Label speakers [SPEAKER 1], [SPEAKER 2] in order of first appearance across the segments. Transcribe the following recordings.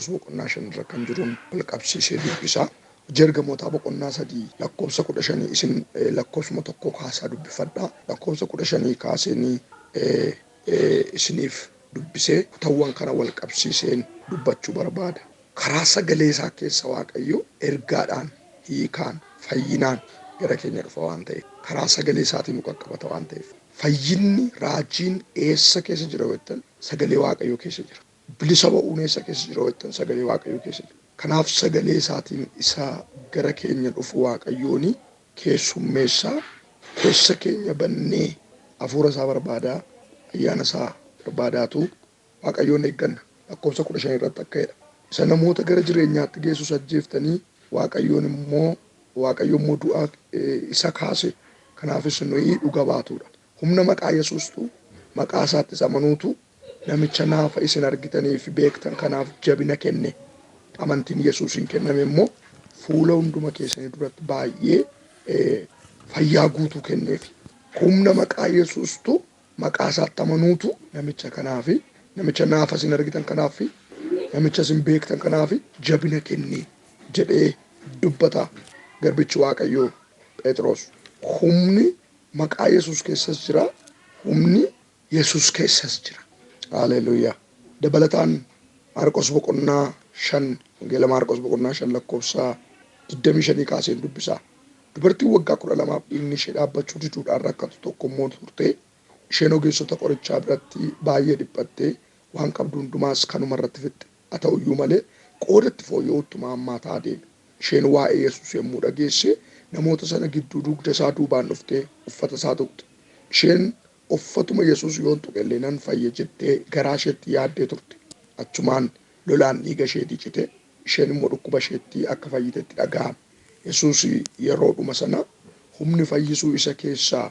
[SPEAKER 1] Maarqos boqonnaa 5 irra kan jiruun wal qabsiisee dubbisa. Hojii Ergamootaa boqonnaa 3 lakkoofsa 15 isin lakkoofsuma tokko kaasaa dubbifadha. Lakkoofsa 15 kaaseenii isiniif dubbisee kutawwan kana wal qabsiiseen dubbachuu barbaada. Karaa sagalee isaa keessa Waaqayyo ergaadhaan, hiikaan, fayyinaan gara keenya dhufa waan ta'eef, karaa sagalee isaatiin nu qaqqabata waan ta'eef, fayyinni raajiin eessa keessa jira jettan sagalee Waaqayyoo keessa jira. Bilisa ba'uun eessa keessa jira jettan sagalee Waaqayyoo keessa jira. Kanaaf sagalee isaatiin isa gara keenya dhufu Waaqayyooni keessummeessaa keessa keenya bannee hafuura isaa barbaadaa, ayyaana isaa barbaadaatu Waaqayyoon eegganna. Lakkoofsa 15 irratti akka jedha. Isa namoota gara jireenyaatti geessus ajjeeftanii Waaqayyoon immoo Waaqayyo immoo du'aa isa kaase, kanaafis nuyi dhuga baatuudha. Humna maqaa Yesuustu, maqaa isaattis amanuutu namicha naafa isin argitanii fi beektan kanaaf jabina kenne. Amantiin Yesuusiin kenname immoo fuula hunduma keessanii duratti baay'ee fayyaa guutuu kenneefi. Humna maqaa Yesuustu, maqaa isaatti amanuutu namicha kanaafi, namicha naafa isin argitan kanaafi, namicha isin beektan kanaafi jabina kenne jedhee dubbata garbichi Waaqayyoo Phexros. Humni maqaa Yesuus keessas jira, humni Yesuus keessas jira. Haleluuyaa. Dabalataan Maarqos boqonnaa 5, Wangeela Maarqos boqonnaa 5 lakkoofsa 25 kaaseen dubbisa. Dubartiin waggaa 12f dhiigni ishee dhaabbachuu diduudhaan rakkatu tokko immoo turte. Isheen ogeessota qorichaa biratti baay'ee dhiphattee waan qabdu hundumaas kanuma irratti fixxe. Haa ta'u iyyuu malee qooda itti fooyya'uuttuma hammaataa adeeme. Isheen waa'ee Yesuus yommuu dhageesse namoota sana gidduu dugda isaa duubaan dhuftee uffata isaa tuqxe. Isheen uffatuma Yesuus yoon tuqe illee nan fayya jettee garaa isheetti yaaddee turte. Achumaan lolaan dhiiga isheetii cite, isheen immoo dhukkuba isheettii akka fayyitetti dhaga'ame. Yesuus yeroodhuma sana humni fayyisuu isa keessaa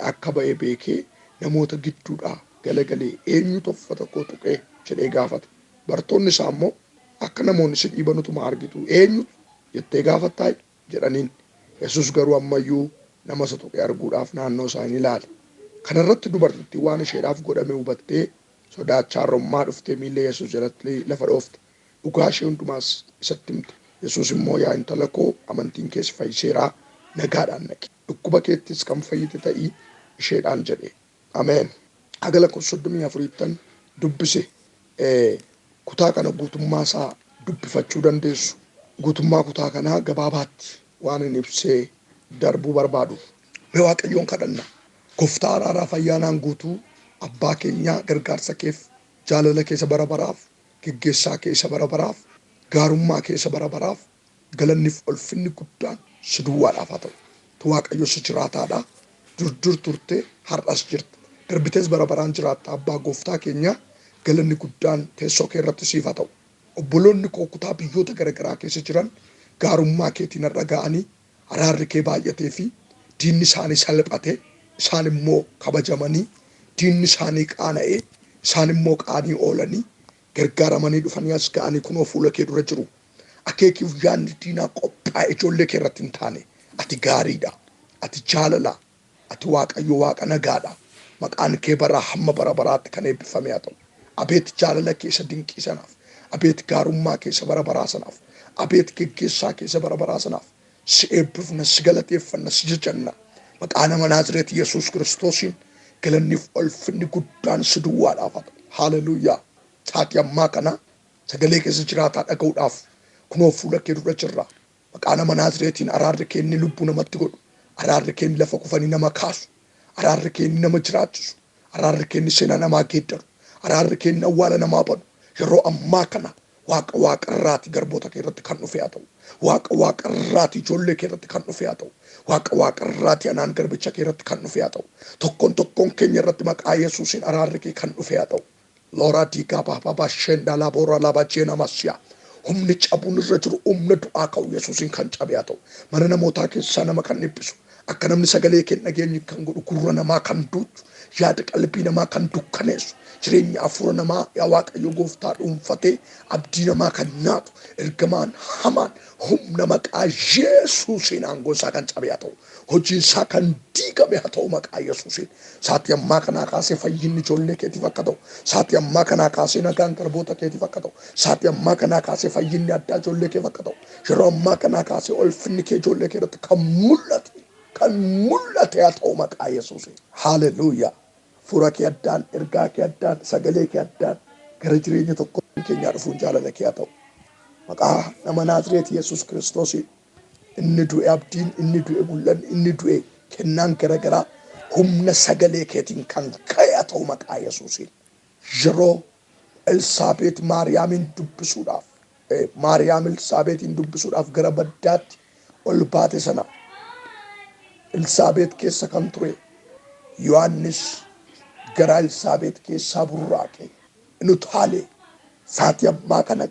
[SPEAKER 1] akka ba'e beekee namoota gidduudhaa galagalee eenyutu uffata koo tuqe jedhee gaafate. Bartoonni isaa immoo akka namoonni si dhiiban utuma argituu eenyutu jettee gaafattaa jedhaniin. Yesuus garuu ammayyuu nama isa tuqe arguudhaaf naannoo isaa in ilaale. Kana irratti dubartittiin waan isheedhaaf godhame hubattee sodaachaa rommaa dhuftee miilla Yesuus jalatti lafa dhoofte. Dhugaa ishee hundumaas isatti himte. Yesuus immoo yaa intala koo amantiin kee si fayyiseeraa, nagaadhaan dhaqi. Dhukkuba keettis kan fayyite ta'i isheedhaan jedhe. Ameen. Haga lakkoofsa 34ttan dubbise. Kutaa kana guutummaa isaa dubbifachuu dandeessu. Guutummaa kutaa kanaa gabaabaatti waan hin ibsee darbuu barbaaduuf. Mee Waaqayyoon kadhanna. Gooftaa araaraaf ayyaanaan guutuu abbaa keenyaa gargaarsa keef, jaalala kee isa bara baraaf, geggeessaa kee isa bara baraaf, gaarummaa kee isa bara baraaf galanniif ulfinni guddaan si duwwaadhaaf haa ta'u. Ati Waaqayyo isa jiraataadha. Dur dur turte, har'as jirta. Darbitees bara baraan jiraatta abbaa gooftaa keenyaa galanni guddaan teessoo kee irratti siif haa ta'u. Obboloonni koo kutaa biyyoota garagaraa keessa jiran gaarummaa keetiin har'a ga'anii araarri kee baay'atee fi diinni isaanii salphate, isaan immoo kabajamanii, diinni isaanii qaana'ee, isaan immoo qaanii oolanii, gargaaramanii dhufanii as ga'anii kunoo fuula kee dura jiru. Akeekiif yaadni diinaa qophaa'e ijoollee kee irratti hin taane. Ati gaariidha. Ati jaalala. Ati Waaqayyo Waaqa nagaadha. Maqaan kee baraa hamma bara baraatti kan eebbifame haa ta'u. Abeet jaalala kee isa dinqii sanaaf, abeet gaarummaa kee isa bara baraa sanaaf, abeet geggeessaa kee isa bara baraa sanaaf si eebbifna, si galateeffanna, si jajanna. Maqaa nama Naazreet Yesuus Kiristoosiin galanniif ulfinni guddaan si duwwaadhaaf haa ta'u. Haleluuyaa. Sa'aatii ammaa kana sagalee keessa jiraataa dhaga'uudhaaf kunoo fuula kee dura jirra. Maqaa nama Naazreetiin araarri kee inni lubbuu namatti godhu, araarri kee inni lafa kufanii nama kaasu, araarri kee inni nama jiraachisu, araarri kee inni seenaa namaa geeddaru, araarri kee inni awwaala namaa banu, yeroo ammaa kana Waaqa waaqarraati garboota kee irratti kan dhufe haa ta'u. Waaqa waaqarraati ijoollee kee irratti kan dhufe haa ta'u. Waaqa waaqarraati anaan garbicha kee irratti kan dhufe haa ta'u. Tokkoon tokkoon keenya irratti maqaa Yesuusiin araarri kee kan dhufe haa ta'u. Loora diigaa baabaa baashendaa laaboora laabaa jeena masiyaa. Humni cabuun irra jiru humna du'aa ka'u Yesuusiin kan cabe haa ta'u. Mana namootaa keessaa nama kan dhiphisu, Akka namni sagalee kee hin dhageenye kan godhu, gurra namaa kan duuchu, yaada qalbii namaa kan dukkaneessu, jireenya hafuura namaa yaa Waaqayyo gooftaa dhuunfatee abdii namaa kan nyaatu, ergamaan hamaan humna maqaa Yesuusiin aangoo isaa kan cabe haa ta'u. Hojiin isaa kan diigame haa ta'u maqaa Yesuusiin. Saatii ammaa kanaa kaasee fayyinni ijoollee keetiif akka ta'u. Saatii ammaa kanaa kaasee nagaan garboota keetiif akka ta'u. Saatii ammaa kanaa kaasee fayyinni addaa ijoollee keef akka ta'u. Yeroo ammaa kanaa kaasee ulfinni kee ijoollee kee irratti kan mul'ate, kan mul'ate haa ta'u maqaa Yesuusiin. Haaleluyyaa. Hafuura kee addaan, ergaa kee addaan, sagalee kee addaan gara jireenya tokko keenyaa dhufuun jaalala kee haa ta'u. Maqaa nama Naazreet Yesuus Kiristoosiin inni du'e abdiin, inni du'e mul'anni, inni du'e kennaan garagaraa humna sagalee keetiin kan ka'e haa ta'u maqaa Yesuusiin. Yeroo Elsaabeet Maariyaamiin dubbisuudhaaf, Maariyaam Elsaabeetiin dubbisuudhaaf gara baddaatti ol baate sana, Elsaabeet keessa kan ture Yohaannis garaa Elsaabeet keessaa burraaqe, inni utaalee. Saatii ammaa kana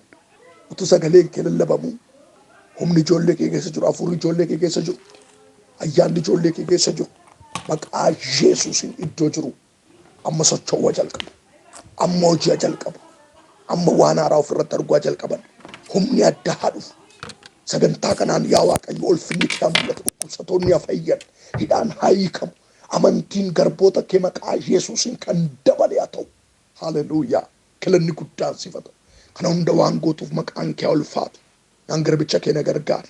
[SPEAKER 1] utuu sagaleen kee lallabamu, humni ijoollee kee keessa jiru, hafuurri ijoollee kee keessa jiru, ayyaanni ijoollee kee keessa jiru maqaa Yesuusiin iddoo jiru amma socho'uu jalqabu, amma hojii jalqabu, amma waan haaraa ofirratti arguu jalqaban. Humni addaa haa dhufu. Sagantaa kanaan yaa Waaqayyo ulfinni kee haa mul'atu, dhukkubsatoonni haa fayyan, hidhaan haa hiikamu, amantiin garboota kee maqaa Yesuusiin kan dabale haa ta'u. Haleluuyaa. Galanni guddaan siif haa ta'u. Kana hunda waan gootuuf maqaan kee haa ulfaatu. Naan garbicha kee na gargaari.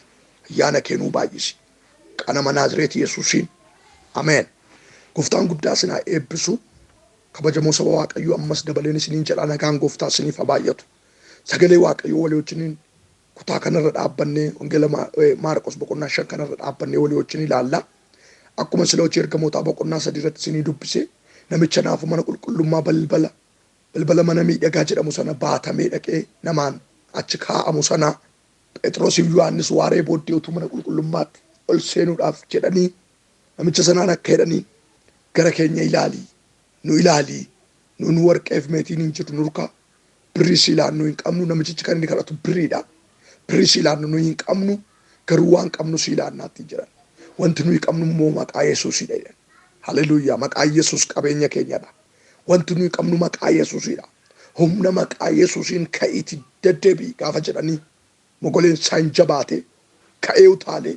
[SPEAKER 1] Ayyaana kee nuu baay'isi. Maqaa nama Naazreet Yesuusiin. Ameen. Gooftaan guddaa isin haa eebbisu. Kabajamoo saba Waaqayyoo, ammas dabaleen isiniin jedha, nagaan gooftaa isiniif haa baay'atu. Sagalee Waaqayyoo walii wajjiniin kutaa kanarra dhaabbannee, Wangeela Maarqos boqonnaa 5 kanarra dhaabbannee walii wajjin ilaalla. Akkuma sila Hojii Ergamootaa boqonnaa 3 irratti isinii dubbise, namicha naafu mana qulqullummaa balbala mana miidhagaa jedhamu sana baatamee dhaqee namaan achi kaa'amu sana, Phexrosiif Yohaannis waaree booddee utuu mana qulqullummaatti ol seenuudhaaf jedhanii namicha sanaan akka jedhaniin, "Gara keenya ilaali, nu ilaali, nuun warqeef meetiin hin jiru nurkaa, birrii si ilaannu hin qabnu." Namichichi kan inni kadhatu birriidha. "Birrii si ilaannu nuyi hin qabnu, garuu waan qabnu si ilaannaatti," jedhan. "Wanti nuyi qabnu immoo maqaa Yesuusidha," jedhan. Haleluuyaa! Maqaa Yesuus qabeenya keenyadha. Wanti nuyi qabnu maqaa Yesuusidha. "Humna maqaa Yesuusiin ka'iiti deddeebi'i," gaafa jedhanii, mogoleen isaa hin jabaate, ka'ee utaalee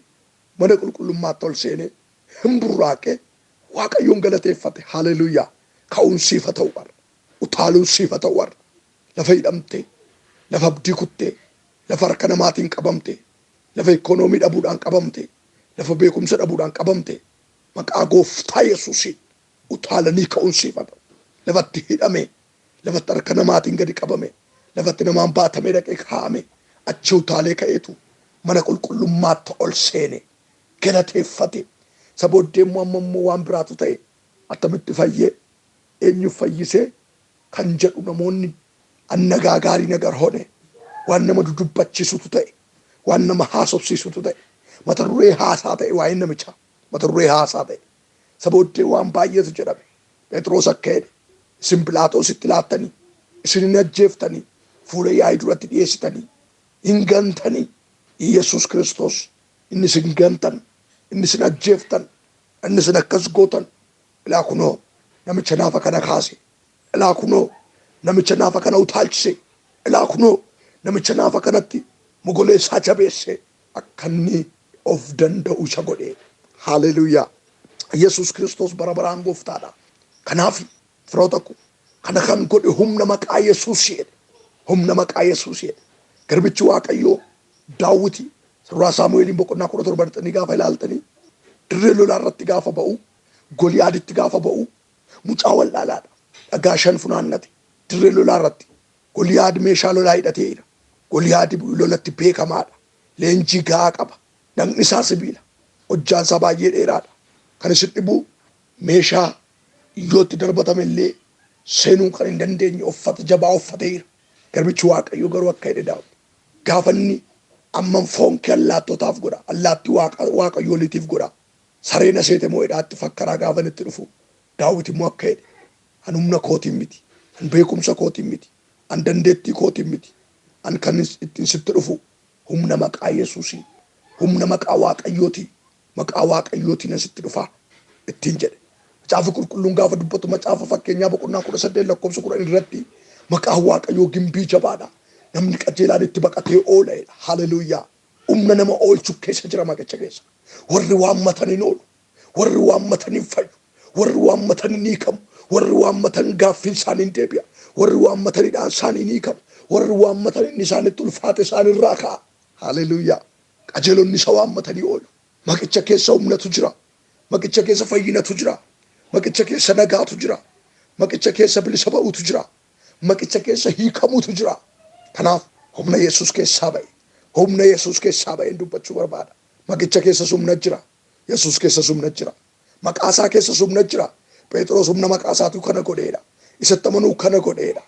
[SPEAKER 1] mana qulqullummaatti ol seenee hin burraaqee Waaqayyoon galateeffate. Haleluuyaa! Ka'uun siif haa ta'u har'a. Utaaluun siif haa ta'u har'a. Lafa hidhamtee, lafa abdii kuttee, lafa harka namaatiin qabamtee, lafa ikoonoomii dhabuudhaan qabamtee, lafa beekumsa dhabuudhaan qabamtee, maqaa gooftaa Yesuusiin utaalanii ka'uun siif haa ta'u. Lafatti hidhamee, lafatti harka namaatiin gadi qabame, lafatti namaan baatamee dhaqee kaa'ame, achi utaalee ka'eetu mana qulqullummaatti ol seene, galateeffate. Isa booddee immoo amma immoo waan biraatu ta'e. Attamitti fayyee, eenyu fayyisee kan jedhu namoonni አነጋጋሪ ነገር ሆነ. Waan nama dudubbachiisutu ta'e, waan nama haasofsiisutu ta'e, mata duree haasaa ta'e waa'een namichaa, mata duree haasaa ta'e. Isa booddee waan baay'eetu jedhame. Phexros akka jedhe, "Isin Phiilaaxoositti laattanii, isin hin ajjeeftanii, fuula yaa'ii duratti dhiyeessitanii, hin gantanii. Yesus Kiristoos inni isin gantan, inni isin ajjeeftan, inni isin akkas gootan, ilaa kunoo namicha naafa kana kaase, ilaa kunoo namicha naafa kana utaalchise, ilaa kunoo namicha naafa kanatti mogolee isaa jabeesse, akka inni of danda'u isa godhe." Haleluuyaa! Yesus Kiristoos bara baraan gooftaadha. Kanaaf firoota ko, kana kan godhe humna maqaa Yesuus jedhe. Humna maqaa Yesuus jedhe. Garbichi Waaqayyoo Daawwiti Suuraa Saamu'eeliin boqonnaa 17 dhaqxanii gaafa ilaaltanii, dirree lolaa irratti gaafa ba'u, Goliyaaditti gaafa ba'u, mucaa wal'aalaadha. Dhagaa shan funaannate dirree lolaa irratti. Goliyaad meeshaa lolaa hidhateera. Goliyaad lolatti beekamaadha. Leenjii gahaa qaba. Dhaqni isaa sibiila. Hojjaan isaa baay'ee dheeraadha. Kan isin dhibu meeshaa iyyootti darbatame illee seenuu kan hin dandeenye uffata jabaa uffateera. Garbichi Waaqayyoo garuu akka jedhe Daawit. Gaafa inni, "Amman foon kee allaattotaaf godha, allaattii waaqayyooliitiif godha, saree na seete moo hidhaatti fakkaraa," gaafa inni itti dhufu, Daawit immoo akka jedhe, "An humna kootiin miti, an beekumsa kootiin miti, an dandeettii kootiin miti, an kan ittiin sitti dhufu humna maqaa Yesuusiin, humna maqaa Waaqayyootiin." Maqaa Waaqayyootiin asitti dhufaa ittiin jedhe. Macaafa qulqulluun gaafa dubbatu macaafa fakkeenyaa boqonnaa 18 lakkoofsa 10 irratti maqaan Waaqayyoo gimbii jabaadha. Namni qajeelaan itti baqatee oola jedha. Haleluuyaa. Humna nama oolchu keessa jira maqicha keessa. Warri waammatan hin oolu. Warri waammatan hin fayyu. Warri waammatan hin hiikamu. Warri waammatan gaaffiin isaanii hin deebi'a. Warri waammatan hidhaan isaanii hin hiikama. Warri waammatan inni isaanitti ulfaate isaanirraa ka'a. Haleluuyaa. Qajeelonni isa waammatanii oolu. Maqicha keessa humnatu jira. Maqicha keessa fayyinatu jira. Maqicha keessa nagaatu jira. Maqicha keessa bilisa ba'uutu jira. Maqicha keessa hiikamuutu jira. Kanaaf humna Yesuus keessaa ba'e. Humna Yesuus keessaa ba'een dubbachuu barbaada. Maqicha keessas humna jira. Yesuus keessas humna jira. Maqaa isaa keessas humna jira. Phexros humna maqaa isaatu kana godheedha. Isatti amanuu kana godheedha.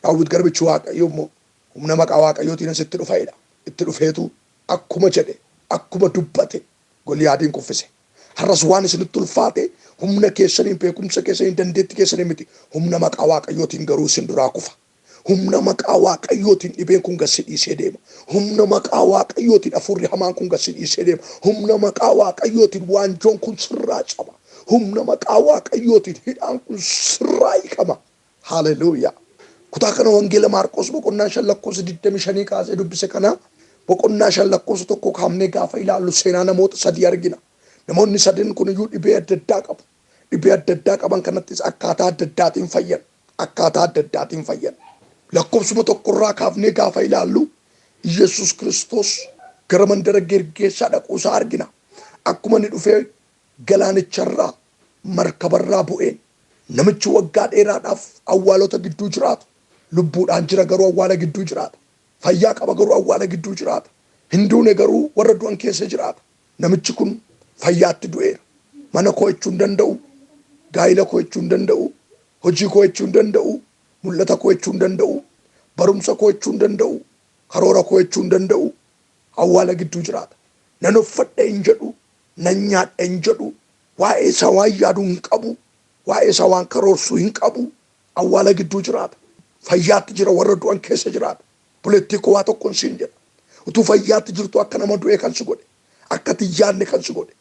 [SPEAKER 1] Daawit garbichi Waaqayyo immoo humna maqaa Waaqayyootiin asitti dhufeedha. Itti dhufeetu akkuma jedhe akkuma dubbate Goliyaadiin kuffise. Har'as waan isinitti ulfaate humna keessaniin, beekumsa keessaniin, dandeettii keessaniin miti. Humna maqaa Waaqayyootiin garuu isin duraa kufa. Humna maqaa Waaqayyootiin dhibeen kun gad si dhiisee deema. Humna maqaa Waaqayyootiin hafuurri hamaan kun gad si dhiisee deema. Humna maqaa Waaqayyootiin waanjoon kun sirraa caba. Humna maqaa Waaqayyootiin hidhaan kun sirraa hiikama. Haleluuyaa. Kutaa kana Wangeela Maarqos boqonnaa 5 lakkoofsa 25 kaasee dubbise kana boqonnaa 5 lakkoofsa 1 kaafnee gaafa ilaallu seenaa namoota sadii argina. Namoonni sadeen kun iyyuu dhibee adda addaa qabu. Dhibee adda addaa qaban kanattis akkaataa adda addaatiin fayyan. Akkaataa adda addaatiin fayyan. Lakkoofsuma tokkorraa kaafnee gaafa ilaallu Yesuus Kiristoos gara mandara Gergeessaa dhaquusaa argina. Akkuma inni dhufee galaanicharraa markabarraa bu'een namichi waggaa dheeraadhaaf awwaalota gidduu jiraatu lubbuudhaan jira garuu awwaala gidduu jiraata. Fayyaa qaba garuu awwaala gidduu jiraata. Hin duune garuu warra du'an keessa jiraata. Namichi kun fayyaatti du'eera. Mana koo jechuu hin danda'u. Gaa'ila koo jechuu hin danda'u. Hojii koo jechuu hin danda'u. Mul'ata koo jechuu hin danda'u. Barumsa koo jechuu hin danda'u. Karoora koo jechuu hin danda'u. Awwaala gidduu jiraata. Nan uffadha hin jedhu. Nan nyaadha hin jedhu. Waa'ee isaa waan yaadu hin qabu. Waa'ee isaa waan karoorsuu hin qabu. Awwaala gidduu jiraata. Fayyaatti jira warra du'an keessa jiraata. Bulettii koo waa tokkoon siin jedha. Utuu fayyaatti jirtu akka nama du'ee kan si godhe. Akka ati hin yaadne kan si godhe.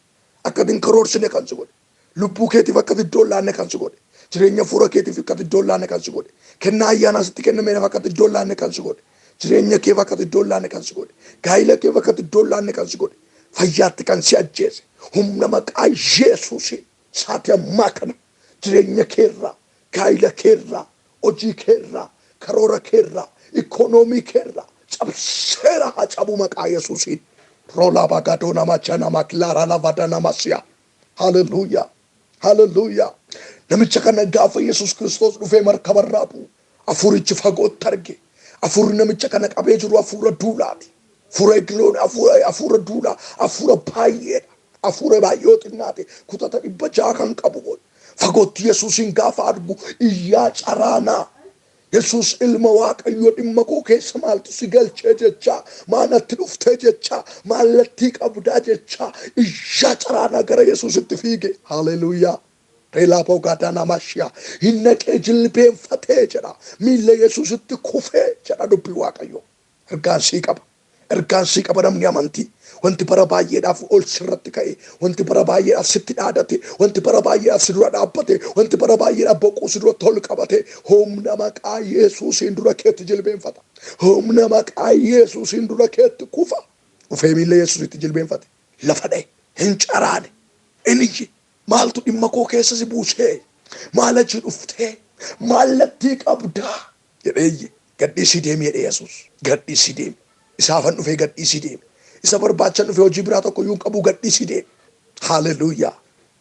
[SPEAKER 1] Akka ati hin karoorsine kan si godhe. Lubbuu keetiif akka ati iddoo hin laanne kan si godhe. Jireenya hafuura keetiif akka ati iddoo hin laanne kan si godhe. Kennaa ayyaanaa sitti kennameef akka ati iddoo hin laanne kan si godhe. Jireenya keef akka ati iddoo hin laanne kan si godhe. Gaa'ila keef akka ati iddoo hin laanne kan si godhe. Fayyaatti kan si ajjeese. Humna maqaa Yesuusiin saatii ammaa kana jireenya keerraa, gaa'ila keerraa, hojii keerraa, karoora keerraa, ikoonoomii keerraa cabseera haa cabu maqaa Yesuusiin. Roolaa baagadoona machana makilaara lavadana masiyaa. Haleluuyaa. Haleluuyaa. Namicha kana gaafa Yesuus Kiristoos dhufee markabarraa bu'u hafuurichi fagootti arge. Hafuurri namicha kana qabee jiru hafuura duulaati. Hafuura egiloon hafuura duulaa hafuura baay'eedha. Hafuura baay'ee yoo xinnaate kutata 600 kan qabu ol. Fagootti Yesuusin gaafa argu iyyaa caraanaa. Yesuus ilma Waaqayyoo dhimma koo keessa maaltu si galchee jechaa, maanatti dhuftee jechaa, maallattii qabdaa jechaa iyyaa caraanaa gara Yesuusitti fiige. Haleluuyaa. Reelaa boogaadaanaa maashiyaa. Hin naqee jilbeenfatee jedha. Miilla Yesuusitti kufee jedha dubbii Waaqayyoo. Ergaan sii qaba. Ergaan sii qaba namni amantii. Wanti bara baay'eedhaaf ol sirratti ka'e, wanti bara baay'eedhaaf sitti dhaadate, wanti bara baay'eedhaaf si dura dhaabbate, wanti bara baay'eedhaaf boquu si duratti ol qabate, humna maqaa Yesuusiin dura keetti jilbeenfata. Humna maqaa Yesuusiin dura keetti kufa. Dhufee miilla Yesuusitti jilbeenfate. Lafa dha'e. Hin caraane. Hin iyye. Maaltu dhimma koo keessa si buusee? Maal achi dhuftee? Maallattii qabdaa? Jedhee iyye. Gadhiisii deemi jedhe Yesuus. Gadhiisii deemi. Isaafan dhufee gadhiisii deemi. Isa barbaachan dhufee hojii biraa tokko iyyuu hin qabuu gadhiisii deemi. Haleluuyaa.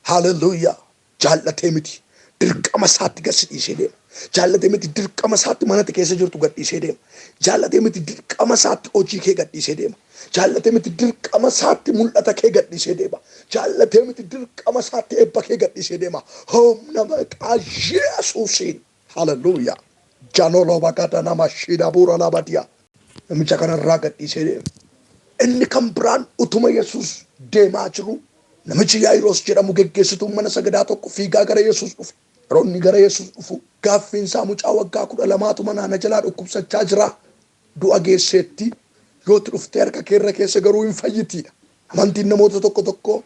[SPEAKER 1] Haleluuyaa. Jaallatee miti. Dirqama isaatti gad si dhiisee deema. Jaallatee miti dirqama isaatti mana ati keessa jirtu gadhiisee deema. Jaallatee miti dirqama isaatti hojii kee gadhiisee deema. Jaallatee miti dirqama isaatti mul'ata kee gadhiisee deema. Jaallatee miti dirqama isaatti eebba kee gadhiisee deema. Humna maqaa Yesuusiin. Haleluuyaa. Janolo bagada nama shida bura labadia. Namicha kanarraa gadhiisee deeme. Inni kan biraan utuma Yesuus deemaa jiru namichi Yaayiroos jedhamu geggeessituun mana sagadaa tokko fiigaa gara Yesuus dhufe. Yeroo inni gara Yesuus dhufu gaaffiin isaa mucaa waggaa 12tu manaa na jalaa dhukkubsachaa jira. Du'a geesseetti yootti dhuftee harka keerra keessa garuu hin fayyitiidha. Amantiin namoota tokko tokko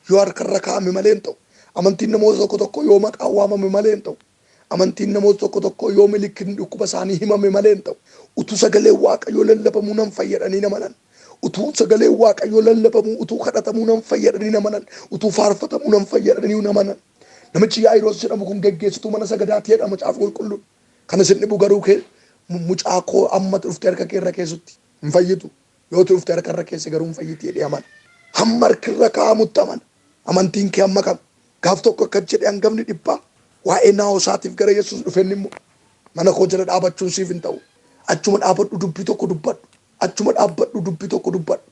[SPEAKER 1] yoo harkarra kaa'ame malee hin ta'u. Amantiin namoota tokko tokko yoo maqaan waamame malee hin ta'u. Amantiin namoota tokko tokko yoo milikkitni dhukkuba isaanii himame malee hin ta'u. Utuu sagaleen Waaqayyoo lallabamuu nan fayya jedhanii hin amanan. Utuu sagaleen Waaqayyoo lallabamuu, utuu kadhatamuu nan fayya jedhanii hin amanan. Utuu faarfatamuu nan fayya jedhanii hin amanan. Namichi Yaayiroos jedhamu kun geggeessituu mana sagadaati jedha Macaafa Qulqulluun. Kan isin dhibu garuu kee mucaa koo amma dhuftee harka kee irra keessutti hin fayyitu. Yoo ati dhuftee harka irra keesse garuu hin fayyiti jedhee amana. Hamma harki irra kaa'amutti amana. Amantiin kee hamma kam? Gaaf tokko akkas jedhe hangafni dhibbaa waa'ee naa'oo isaatiif gara Yesuus dhufe inni immoo mana koo jala dhaabachuun siif hin ta'u. Achuma dhaabadhu dubbii tokko dubbadhu. Achuma dhaabbadhu dubbii tokko dubbadhu.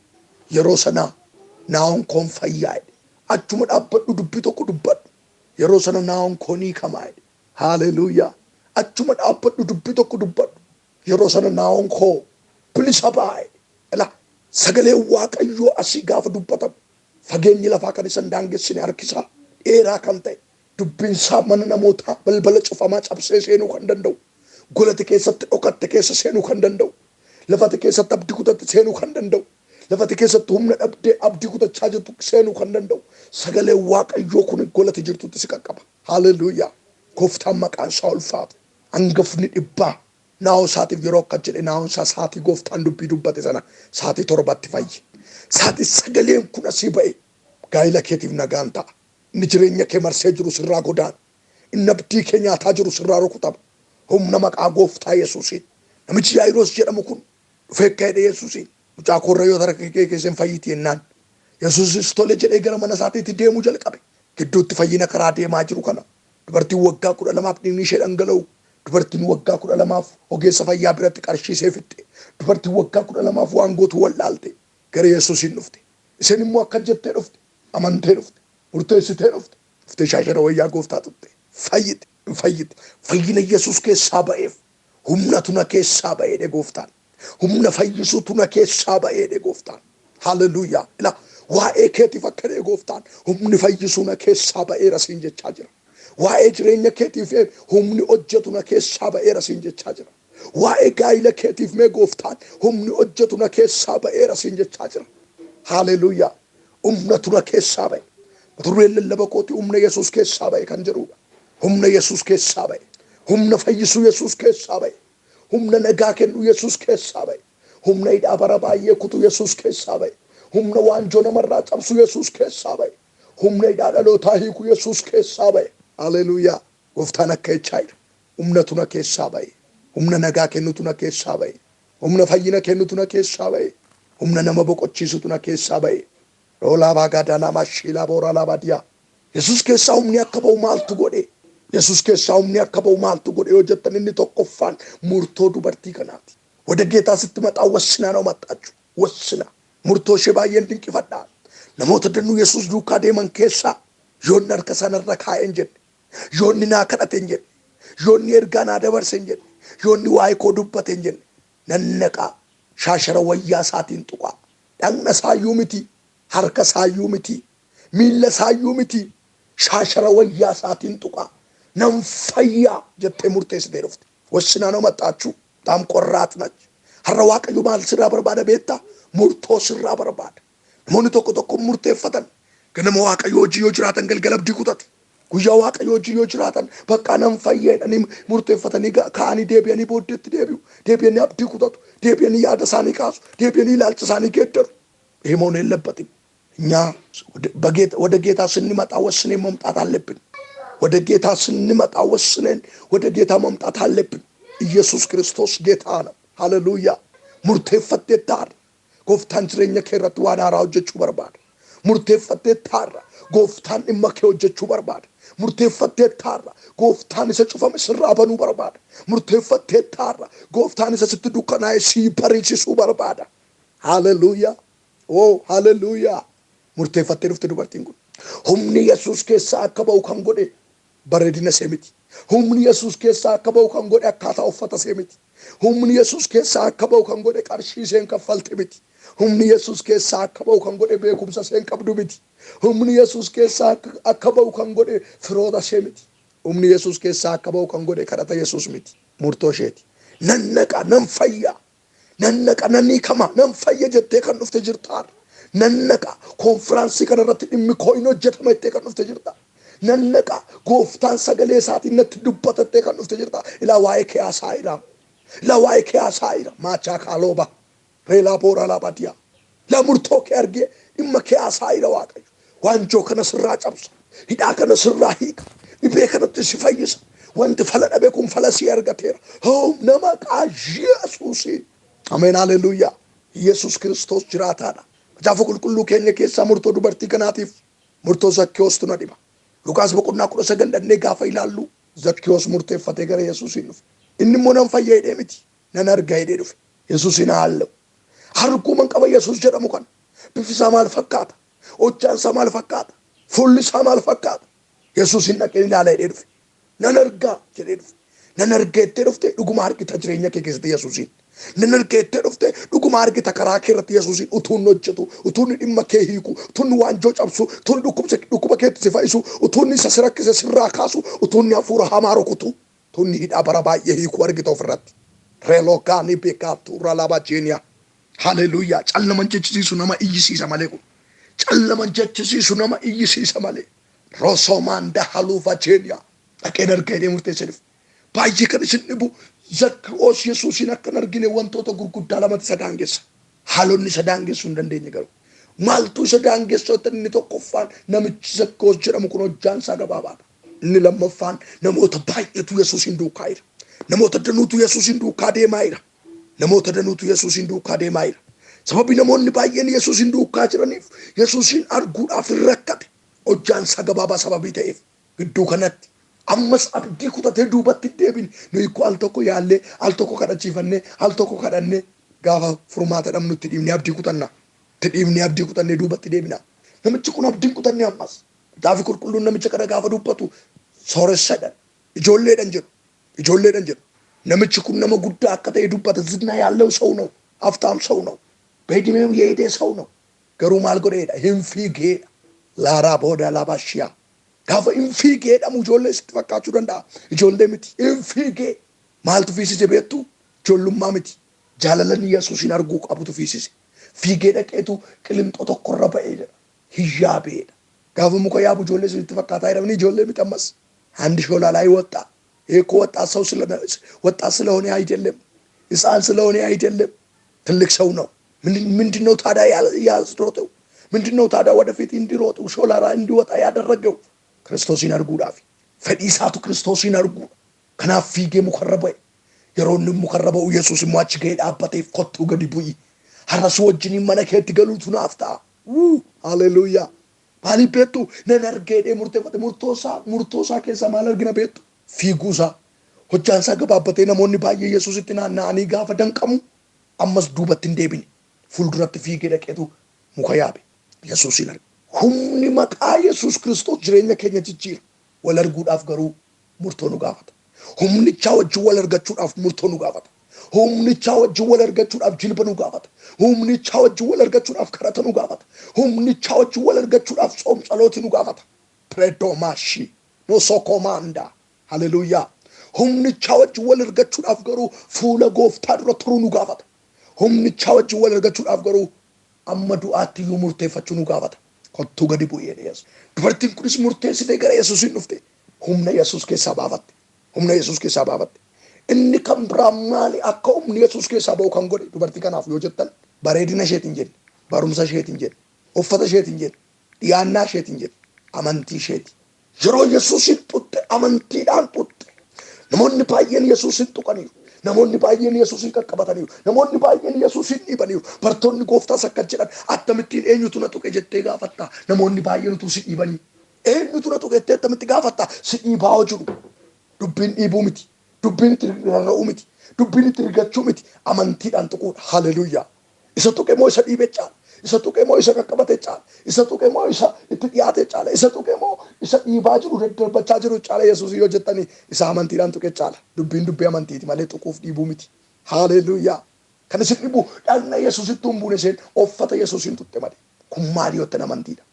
[SPEAKER 1] Yeroo sana naa'oon koon fayyaa jedhe. Achuma dhaabbadhu dubbii tokko dubbadhu. Yeroo sana naa'oon koo ni hiikamaa jedhe. Haaleluuyaa! Achuma dhaabbadhu dubbii tokko dubbadhu. Yeroo sana naa'oon koo bilisa ba'a jedhe. Ilaa sagaleen Waaqayyoo asii gaafa dubbatamu fageenyi lafaa kan isa hin daangessine harki isaa dheeraa kan ta'e dubbiin isaa mana namootaa balbala cufamaa cabsee seenuu kan danda'u golati keessatti dhokatte keessa seenuu kan danda'u lafati keessatti abdii kutatte seenuu kan danda'u lafati keessatti humna dhabdee abdii kutachaa jirtu seenuu kan danda'u sagaleen Waaqayyoo kun golati jirtutti si qaqqaba. Haleluuyaa! Gooftaan maqaan isaa ulfaatu. Angafni dhibbaa naa'oo isaatiif yeroo akkas jedhe naa'oon isaa saatii gooftaan dubbii dubbate sana saatii torbatti fayye. Saatii sagaleen kun asii ba'e gaa'ila keetiif nagaan ta'a. Inni jireenya kee marsee jiru sirraa godaana. Inni abdii kee nyaataa jiru sirraa rukutama. Humna maqaa gooftaa Yesuusiin. Namichi Yaayiroos jedhamu kun dhufee akka jedhe Yesuusiin mucaa koorra yoo harka kee keessa hin fayyiti jennaan. Yesuusis tole jedhee gara mana isaatiitti deemuu jalqabe. Gidduutti fayyina karaa deemaa jiru kana dubartiin waggaa 12f dhiigni ishee dhangala'u, dubartiin waggaa 12f ogeessa fayyaa biratti qarshii ishee fixxe, dubartiin waggaa 12f waan gootu wallaalte gara Yesuusiin dhufte. Isheen immoo akkas jettee dhufte, amantee dhufte, murteessitee dhufte. Dhuftee shaashara wayyaa gooftaa tuqxe. Fayyite, hin fayyite. Fayyina Yesuus keessaa ba'eef humnatu na keessaa ba'e jedhe gooftaan. Humna fayyisuutu na keessaa ba'e jedhe gooftaan. Haleluuyaa. Ilaa waa'ee keetiif akka jedhe gooftaan humni fayyisuu na keessaa ba'eera siin jechaa jira. Waa'ee jireenya keetiif humni hojjetu na keessaa ba'eera siin jechaa jira. Waa'ee gaa'ila keetiif mee gooftaan humni hojjetu na keessaa ba'eera siin jechaa jira. Haleluuyaa. Humnatu na keessaa ba'e. Mata dureen lallaba kooti humna Yesuus keessaa ba'e kan jedhudha. Humna Yesuus keessaa ba'e. Humna fayyisuu Yesuus keessaa ba'e. Humna nagaa kennu Yesuus keessaa ba'e. Humna hidhaa bara baay'ee kutu Yesuus keessaa ba'e. Humna waanjoo namarraa cabsu Yesuus keessaa ba'e. Humna hidhaa dhalootaa hiiku Yesuus keessaa ba'e. Haleluuyaa. Gooftaan akka jechaa jira. Humnatu na keessaa ba'e. Humna nagaa kennutu na keessaa ba'e. Humna fayyina kennutu na keessaa ba'e. Humna nama boqochiisutu na keessaa ba'e. Roolaabaa gaadaanaamaa shiilaa booraalaa diyaa. Yesuus keessaa humni akka ba'u maaltu godhe? Yesuus keessaa humni akka ba'u maaltu godhe yoo jettan inni tokkoffaan murtoo dubartii kanaati. ወደ ጌታ ስትመጣ ወስና ነው መጣችሁ። ወስና murtoo ishee baay'een dinqifadha. Namoota danuu Yesuus duukaa deeman keessaa yoonni harka sanarra kaa'e hin jenne, yoonni naa kadhate hin jenne, yoonni ergaa naa dabarse hin jenne, yoonni waa'ee koo dubbate hin jenne, nan naqaa shaashara wayyaa isaatiin tuqaa. Dhagna isaayyuu miti, harka isaayyuu miti, miilla isaayyuu miti, shaashara wayyaa isaatiin tuqaa. Nan fayyaa jettee murteessitee dhufte. ወስና ነው መጣችሁ። በጣም ቆራጥ ነች። Har'a Waaqayyo maal sirraa barbaada beektaa? Murtoo sirraa barbaada. Namoonni tokko tokko murteeffatan ganama Waaqayyo hojii yoo jiraatan galgala abdii kutatu. Guyyaa Waaqayyo hojii yoo jiraatan bakka nan fayya jedhanii murteeffatanii ka'anii deebi'anii booddeetti deebi'u. Deebi'anii abdii kutatu. Deebi'anii yaada isaanii kaasu. Deebi'anii ilaalcha isaanii geeddaru. ይህ መሆን የለበትም። እኛ ወደ ጌታ ስንመጣ ወስነን መምጣት አለብን። ወደ ጌታ ስንመጣ ወስነን ወደ ጌታ መምጣት አለብን። ኢየሱስ ክርስቶስ ጌታ ነው። ሃሌሉያ። Murteeffatteetta har'a. Gooftaan jireenya kee irratti waan haaraa hojjechuu barbaada. Murteeffatteetta har'a. Gooftaan dhimma kee hojjechuu barbaada. Murteeffatteetta har'a. Gooftaan isa cufame sirraa banuu barbaada. Murteeffatteetta har'a. Gooftaan isa sitti dukkanaa'e sii bariisisuu barbaada. Haleluuyaa. Oo haleluuyaa. Murteeffattee dhufte dubartiin kun. Humni Yesuus keessaa akka ba'u kan godhe bareedina ishee miti. Humni Yesuus keessaa akka ba'u kan godhe akkaataa uffata ishee miti. Humni Yesuus keessaa akka ba'u kan godhe qarshii isheen kaffalte miti. Humni Yesuus keessaa akka ba'u kan godhe beekumsa isheen qabdu miti. Humni Yesuus keessaa akka ba'u kan godhe firoota ishee miti. Humni Yesuus keessaa akka ba'u kan godhe kadhata Yesuus miti. Murtoo isheeti. Nan naqa nan fayya. Nan naqa nan hiikama nan fayya jettee kan dhufte jirta. Nan naqa konfiraansii kana irratti dhimmi koo hin hojjetama jettee kan dhufte jirta. Nan naqa gooftaan sagalee isaatiin natti dubbatattee kan dhufte jirta. Ilaa waa'ee kee haasa'aa. Ilaa waa'ee kee haasa'aa. Maachaa kaalooba. Reelaa boora laabadiyaa. Ilaa murtoo kee argee dhimma kee haasa'aa Waaqayyo. Waanjoo kana sirraa cabsa. Hidhaa kana sirraa hiika. Dhibee kanatti si fayyisa. Wanti fala dhabe kun fala si argateera. Humna maqaa Yesuusiin. Ameen, haleluuyaa. Yesuus Kiristoos jiraataadha. Macaafa qulqulluu keenya keessaa murtoo dubartii kanaatiif murtoo Zakkiyoostu na dhiba. Luqaas boqonnaa 19 dhannee gaafa ilaallu Zakkiyoos murteeffatee gara Yesuusiin dhufe. Inni immoo nan fayya jedhee miti, nan arga jedhee dhufe. Yesuusin haallew. Arguuman qaba Yesuus jedhamu kana. Bifi isaa maal fakkaata? Hojjaan isaa maal fakkaata? Fuulli isaa maal fakkaata? Yesuusin dhaqee ilaala jedhee dhufe. Nan argaa jedhee dhufe. Nan arga jettee dhufte, dhuguma argita jireenya kee keessatti Yesuusiin. Nan arga jettee dhufte, dhuguma argita karaa kee irratti Yesuusiin, utuu inni hojjetu, utuu inni dhimma kee hiiku, utuu inni waanjoo cabsu, utuu inni dhukkuba keetti si fayyisu, utuu inni isa si rakkise sirraa kaasu, utuu inni hafuura hamaa rukutu, utuu inni hidhaa bara baay'ee hiiku argita ofirratti. Reelookaanii beekaatu ralaabaa jeeniyaa. Haleluuyaa. Callaman jechisiisu, nama iyyisiisa malee kun. Callaman jechisiisu, nama iyyisiisa malee. Rosomaanda haluufa jeeniyaa. Dhaqeen arga jedhee murteessee dhufe. Baay'ee kan isin dhibu, Zakkiyoos Yesuusiin akka hin argine wantoota gurguddaa lamatu isa daangessa. Haalonni isa daangessuu hin dandeenye garuu. Maaltu isa daangessa? Inni tokkoffaan, namichi Zakkiyoos jedhamu kun hojjaan isaa gabaabaadha. Inni lammaffaan, namoota baay'eetu Yesuusiin duukaa jira. Namoota danuutu Yesuusiin duukaa deemaa jira. Namoota danuutu Yesuusiin duukaa deemaa jira. Sababii namoonni baay'een Yesuusiin duukaa jiraniif Yesuusiin arguudhaaf hin rakkate. Hojjaan isaa gabaabaa sababii ta'eef gidduu kanatti ammas abdii kutatee duubatti hin deebine. Nuyi ikkoo al tokko yaallee, al tokko kadhachiifannee, al tokko kadhannee, gaafa furmaata dhabnu itti dhiibnee abdii kutanna. Itti dhiibnee abdii kutannee duubatti deebina. Namichi kun abdii hin kutanne ammas. Macaafi qulqulluun namicha kana gaafa dubbatu sooressadhan. Ijoolleedhan jedhu. Ijoolleedhan jedhu. Namichi kun nama guddaa akka ta'e dubbata. ዝና ያለው ሰው ነው። ሀብታም ሰው ነው። በዕድሜው የሄደ ሰው ነው። Garuu maal godheedha? Hin fiigeedha. Laaraa booda laabashiyaa. Gaafa hin fiigee jedhamu ijoollee sitti fakkaachuu danda'a. Ijoollee miti. Hin fiigee. Maaltu fiisise beektu? Ijoollummaa miti. Jaalalan Yesuusin arguu qabutu fiisise. Fiigee dhaqeetu qilinxoo tokkorra ba'ee jedha. Hin yaabeedha. Gaafa muka yaabu ijoollee sitti fakkaataa jedhamni, ijoollee miti ammas. አንድ ሾላ ላይ ወጣ። ይሄ እኮ ወጣት ስለሆነ አይደለም፣ ሕፃን ስለሆነ አይደለም፣ ትልቅ ሰው ነው። ምንድን ነው ታዲያ ያስሮጠው? ምንድን ነው ታዲያ ወደፊት እንዲሮጥ ሾላ ላይ እንዲወጣ ያደረገው? Kiristoosin arguudhaaf. Fedhii isaatu Kiristoosin arguudha. Kanaaf fiigee mukarra ba'e. Yeroo inni mukarra ba'u Yesuus immoo achi ga'ee dhaabbateef, "Kottuu gadi bu'i. Har'a si wajjiniin mana keetti galuutu naaf ta'a." Haleluuyaa. Maaliif beektu? Nan argeedhee murteeffate. Murtoo isaa keessaa maal argina beektu? Fiiguu isaa. Hojjaan isaa gabaabbatee namoonni baay'ee Yesuusitti naanna'anii gaafa danqamu ammas duubatti hin deebine. Fuulduratti fiigee dhaqeetu muka yaabe. Yesuusin arge. Humni maqaa Yesuus Kiristoos jireenya keenya jijjiira. Wal arguudhaaf garuu murtoo nu gaafata. Humnichaa wajjin wal argachuudhaaf murtoo nu gaafata. Humnichaa wajjin wal argachuudhaaf jilba nu gaafata. Humnichaa wajjin wal argachuudhaaf kadhata nu gaafata. Humnichaa wajjin wal argachuudhaaf tsoom tsalooti nu gaafata. Predomashi nosokomanda. Haleluuyaa. Humnichaa wajjin wal argachuudhaaf garuu fuula gooftaa dura turuu nu gaafata. Humnichaa wajjin wal argachuudhaaf garuu amma du'aatti iyyuu murteeffachuu nu gaafata. "Kottuu gadi bu'ee," jedhe Yesuus. Dubartiin kunis murteessitee gara Yesuusiin dhufte. Humna Yesuus keessaa baafatte. Humna Yesuus keessaa baafatte. Inni kan biraan maali akka humni Yesuus keessaa ba'u kan godhe dubartii kanaaf yoo jettan, bareedina isheetiin jenne, barumsa isheetiin jenne, uffata isheetiin jenne, dhiyaannaa isheetiin jenne, amantii isheeti. Yeroo Yesuusin tuqxe amantiidhaan tuqxe. Namoonni baay'een Yesuusin tuqaniiru. Namoonni baay'een Yesuusin qaqqabataniiru. Namoonni baay'een Yesuusin dhiibaniiru. Bartoonni gooftaas akka jedhan, "Akkamittiin eenyutu na tuqe jettee gaafatta? Namoonni baay'een utuu si dhiibanii. Eenyutu na tuqe jettee akkamitti gaafatta? Si dhiibaa jiru." Dubbiin dhiibuu miti. Dubbiin itti rarra'uu miti. Dubbiin itti rigachuu miti. Amantiidhaan tuquudha. Haleluuyaa. Isa tuqe moo isa dhiibe caala? Isa tuqe moo isa qaqqabate caala? Isa tuqe moo isa itti dhiyaate caala? Isa tuqe moo isa dhiibaa jiru, daddarbachaa jiru caala Yesuus yoo jettanii, isa amantiidhaan tuqe caala. Dubbiin dubbii amantiiti malee tuquuf dhiibuu miti. Haleluuyaa. Kan isin dhibu, dhagna Yesuusitti hin buune, isheen uffata Yesuusiin tuqxe malee. Kun maali yoo jettan, amantiidha.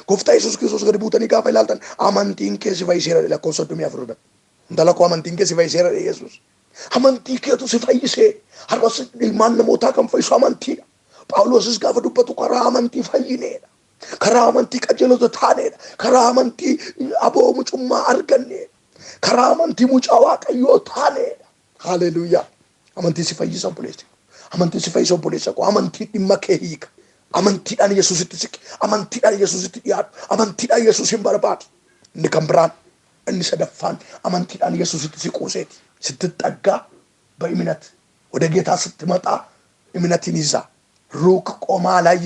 [SPEAKER 1] Gooftaa Yesuus Kiristoos gadi buutanii gaafa ilaaltan, "Amantiin kee si fayyiseera," lakkoofsa 34 irratti. "Intala koo, amantiin kee si fayyiseera," Yesuus. Amantii keetu si fayyisee. Har'as ilmaan namootaa kan fayyisu amantiidha. Phaawulosis gaafa dubbatu karaa amantii fayyineedha. Karaa amantii qajeelota taaneedha. Karaa amantii aboo mucummaa arganneedha. Karaa amantii mucaa Waaqayyoo taaneedha. Haleluuyaa. Amantii si fayyisa, obboleessi. Amantii si fayyisa, obboleessa koo. Amantii dhimma kee hiika. Amantiidhaan Yesuusitti siqi. Amantiidhaan Yesuusitti dhiyaadhu. Amantiidhaan Yesuus hin barbaadu. Inni kan biraan, inni sadaffaan, amantiidhaan Yesuusitti siquuseeti. ስትጠጋ በእምነት ወደ ጌታ ስትመጣ እምነትን ይዛ ሩቅ ቆማ አላየ።